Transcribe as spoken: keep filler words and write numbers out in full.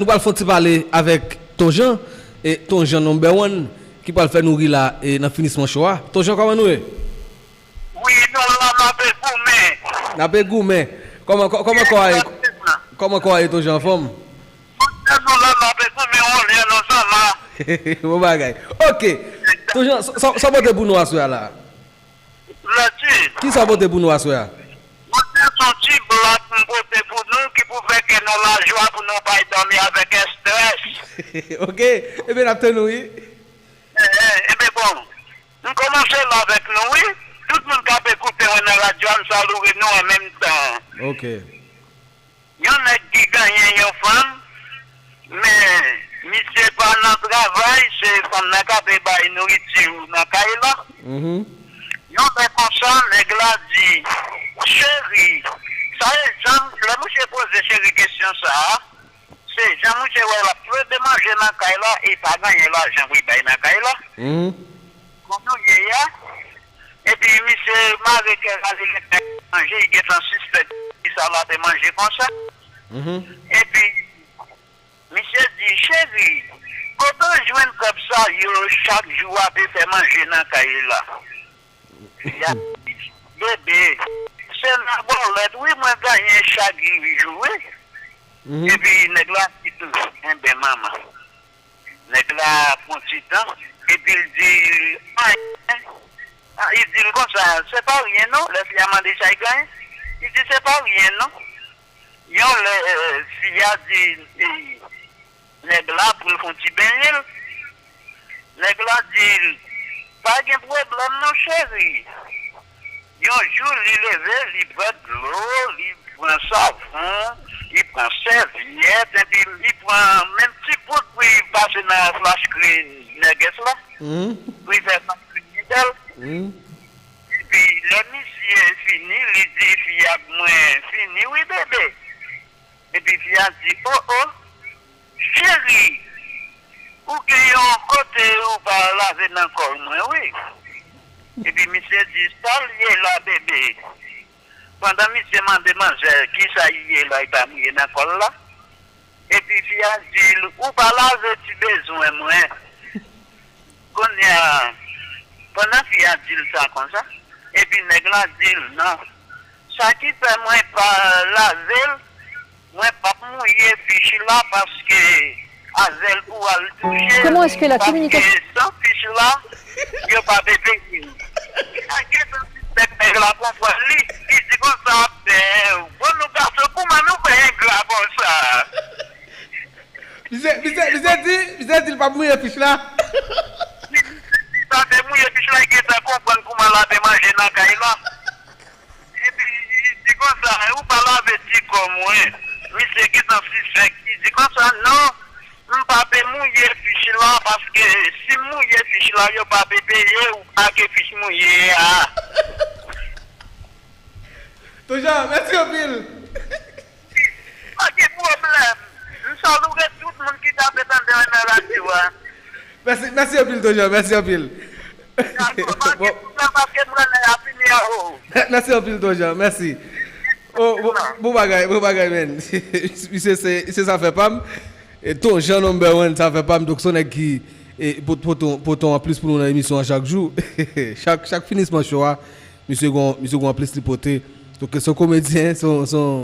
Nou pral fè yon ti pale avèk Ton Jan, e Ton Jan number one, ki pral fè nou ri la, e nan finisman show a. Ton Jan, kòman nou ye? Wi, nou la, n ap goumen. N ap goumen. Kòman, kò-, kòman kò a ye? Kòman kò a ye, Ton Jan, anfòm? Monchè, nou la, n ap goumen, on lè nou sa la. Bon bagay. Ok. Ton Jan, sa, sa, sa w pote pou nou aswè a la? Lèti. Kisa w pote pou nou aswè a? Monchè, se yon ti blòk m pote pou nou ki pou fè kè nou lajwa pou nou bay dòmi avèk estrès. Ok. Ebyen, n ap tann ou, wi. Eh, eh, ebyen, bon. M kòmanse la avèk nou, wi. Tout moun k ap ekoute mwen nan radyo a, m salye nou an menm tan. Ok. Yon nèg ki genyen yon fanm, men misye pa nan travay, se fanm nan k ape bay nouriti nan kay la. Mhm. Yon lè konsa, nèg la di, cheri, sa e jan, lè misye poze cheri kesyon sa a, se jan misye wè l ap plede manje nan kay la, e pa genyen lajan pou l bay nan kay la. Mhm. Kounye a, epi misye mare kè l ale met nèg manje, li gentan sispèk kisa l ape manje konsa. Mhm. Epi misye di, cheri, kote w jwenn kòb sa yo chak jou w ape fè manje nan kay la? Fi a di, bebe, se nan bòlèt, wi, mwen genyen chak jou, wi. Mhm. Epi nèg la di tou, enben, manman. Nèg la pran ti tan, epi l di, anyen. Ah, li di l konsa, se pa ryen non, lè fi a mande sa l genyen. Li di, se pa ryen non. Yon lè, eh, fi a di, eh, nèg la pou l fè yon ti benyen l. Nèg la di l, pa gen pwoblèm non, cheri. Yon jou, li leve, li pran dlo, li pran savon, li pran sèvyèt, epi li pran menm ti poud pou li pase nan flash screen nègès la, mhm, pou li fè flash screen li bèl. Mhm. Epi, lè misye fini, li di fi a, mwen fini, wi, bebe. Epi fi a di, o, o, cheri, ou gen yon kote ou pa lave nan kò mwen, wi. Epi misye di, sa l ye la, bebe? Pandan misye mande manzè, kisa l ye la, li pa mouye nan kò l la? Epi fi a di l, ou pa lave ti bezwen mwen. Kounye a, pandan fi a di l sa konsa, epi nèg la di l, non, sa ki fè mwen pa lave l, mwen p ap mouye fich la paske avè l pou al touche, paske san fich la, yo pa pe peye. Li pa gentan sispèk nèg la konprann li, li di konsa, ben, bon, nou gason, kouman nou fè engra konsa? Misye, misye, misye di, misye di l p ap mouye fich la. Li, li, li pa fè mouye fich la, li gentan konprann kouman l ape manje nan kay la. Epi, li di konsa, ou pa lave ti kò mwen. Misye gentan sispèk, li di konsa, non, m pa pe mouye fich la, paske si m mouye fich la, yo pa pe peye ou ak fich mouye a. Ton Jan, mèsi anpil. Pa gen pwoblèm. M salye tout moun ki t ape tande mwen nan radyo a. Mèsi, mèsi anpil, Ton Jan, mèsi anpil. Dakò, pa gen pwoblèm, paske m renmen a fini an ho. Mèsi anpil, Ton Jan, mèsi. Oh, bon, bon bagay, bon bagay, men. Misye se, se zafè pa m. E Ton Jan number one, zafè pa m. Donk, se yon nèg ki, e, pot-, pote, pote anplis pou nou nan emisyon an chak jou. Chak, chak finisman show a, misye gon, misye gon anplis li pote. Donk, se yon komedyen, se yon, se yon